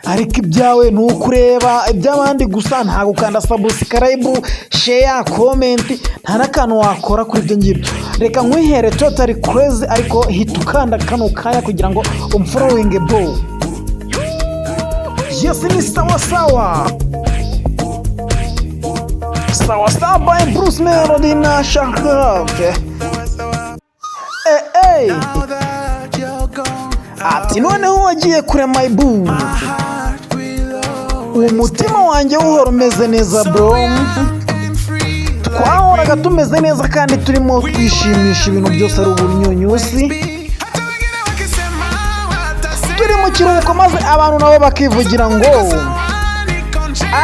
Ariko ibyawe ni ukureba iby'abandi gusa, nta gukanda subscribe, share, comment, nta n'akantu wakora kuri ibyo ngibyo. Reka nkwihere totally crazy, ariko hita ukanda kano kanya kugira ngo umfollowinge, bro. Yes, ni sawa sawa, Sawa Sawa by Bruce Melody na Shaka. Eh eh. Ati noneho wagiye kure, my boo, umutima wanjye uhora umeze neza, bro. Twahoraga tumeze neza kandi turimo twishimisha, ibintu byose ari ubunyunyusi, turi mu kiruhuko, maze abantu nabo bakivugira ngo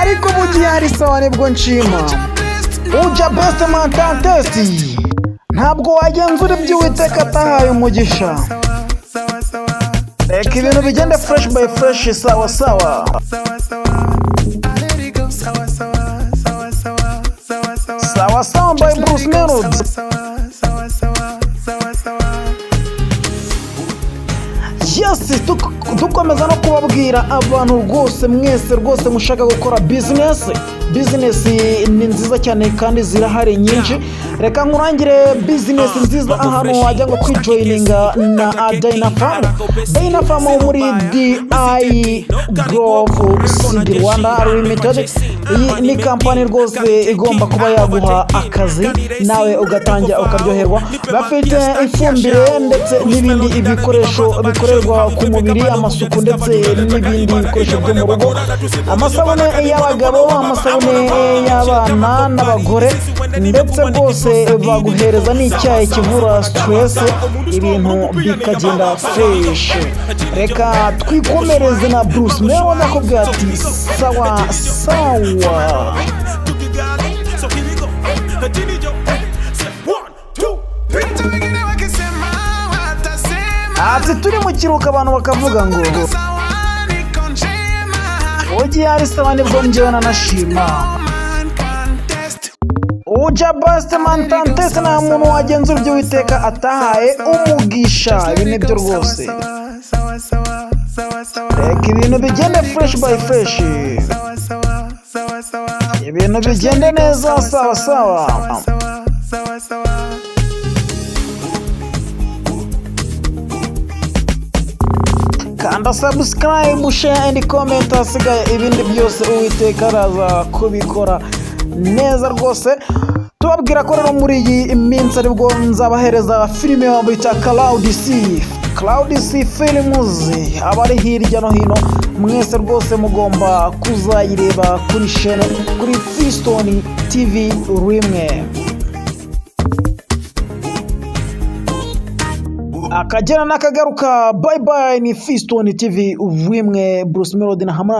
ariko mu gihe hari sawa nibwo nshima uja best mantantesi. Ntabwo wagenzura ibyo Uwiteka atahaye umugisha. Reka ibintu bigende fresh by fresh, sawa sawa. Let it go, sawa sawa, sawa sawa, sawa sawa. Sawa Sawa by Bruce Melody. Sawa sawa, sawa sawa, sawa. Yes, dukomeza no kubabwira abantu rwose, mwese rwose mushaka gukora business. Business ni nziza cyane kandi zirahari nyinshi. Reka nkurangire business nziza ahantu wajya ngo kwijoininga na Dynafam. Dynafam muri DI Grove Seed Rwanda Limited. Iyi ni kampani rwose igomba kuba yaguha akazi nawe ugatangira ukaryoherwa. Bafite ifumbire ndetse n'ibindi bikoresho bikorerwa ku mubiri, amasuku, ndetse n'ibindi bikoresho byo mu rugo, amasabune y'abagabo, amasabune y'abana n'abagore, ndetse rwose baguhereza n'icyayi kivura stress, ibintu bikagenda fresh. Reka twikomereze na Bruce Melody akubwira ati sawa sawa. So here we go. Continue, Joe. Say one, two, three. Hata wengine wakisema watasema. Ati turi mu kiruhuko, abantu bakavuga ngo Sawa, niko njema. ugiye ari sawa nibwo njyewe nanashima. Man contest. Uja best man tantese, nta muntu wagenzura ibyo Uwiteka atahaye umugisha. Ibi nibyo rwose. Sawa sawa, sawa sawa. Reka ibintu bigende fresh by fresh. Sawa sawa, sawa sawa. Ibintu bigende neza, sawa sawa. Sawa sawa, sawa. Kanda subscribe, share and comment, hasigaye ibindi byose Uwiteka araza kubikora neza rwose. Tubabwira ko rero muri iyi minsi aribwo nzabahereza filime bita Cloud C, Cloud C Films. Abari hirya no hino mwese rwose mugomba kuzayireba kuri chaîne, kuri Fiston TV rimwe. Akagera n'akagaruka, bye bye. Ni Fiston TV rimwe, Bruce Melody na Harmonize.